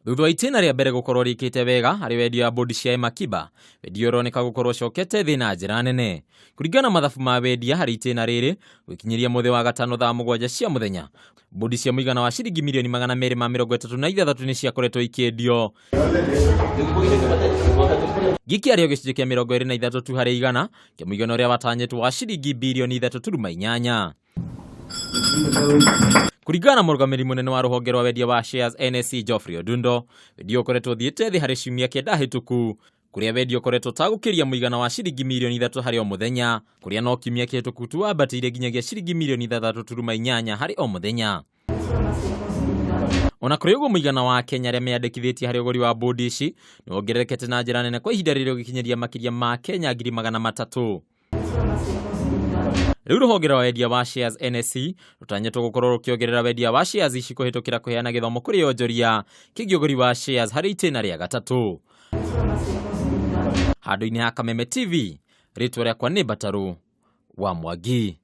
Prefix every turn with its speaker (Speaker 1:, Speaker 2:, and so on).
Speaker 1: Thutha wa itĩna rĩa mbere gũkorwo rĩkĩte wega harĩ wendia wa bodi cia Emakiba, wendia ũroneka gũkorwo ũcokete thĩ na njĩra nene. Kũringana na mathabu ma wendia harĩ itĩna rĩrĩ, gũkinyĩria mũthĩ wa gatano thaa 7 cia mũthenya, bodi cia mũigana wa ciringi mirioni 236 nĩ ciakoretwo ikĩendio. Gĩkĩ arĩ o gĩcunjĩ kĩa 23 tu harĩ igana kĩa mũigana ũrĩa watanyĩtwo wa ciringi birioni 3.8. Kũringana na mũrũgamĩrĩri mũnene wa rũhonge rwa wendia wa shares NSE Geoffrey Odundo, wendia ũkoretwo ũthiĩte thĩ harĩ ciumia 9 hĩtũku, kũrĩa wendia ũkoretwo ũtagũkĩria mũigana wa ciringi mirioni 3 harĩ o mũthenya, kũrĩa no kiumia kĩhĩtũku tu wambatĩire nginyagia ciringi mirioni 6.8 harĩ o mũthenya. Ona kũrĩ ũguo, mũigana wa Kenya arĩa meyandĩkithĩtie harĩ ũgũri wa bũndi ici nĩ wongererekete na njĩra nene kwa ihinda rĩrĩ, ũgĩkinyĩria makĩria ma Kenya 300,000. Rĩu rũhonge rwa wendia wa shares NSE rũtanyĩtwo gũkorwo rũkĩongerera wendia wa shares ici kũhĩtũkĩra kũheana gĩthomo kũrĩ onjoria kĩgiĩ ũgũri wa shares harĩ itĩna rĩa gatatũ. Handũ-inĩ ha Kameme TV, rĩtwa rĩakwa nĩ Mbatarũ wa Mwangi.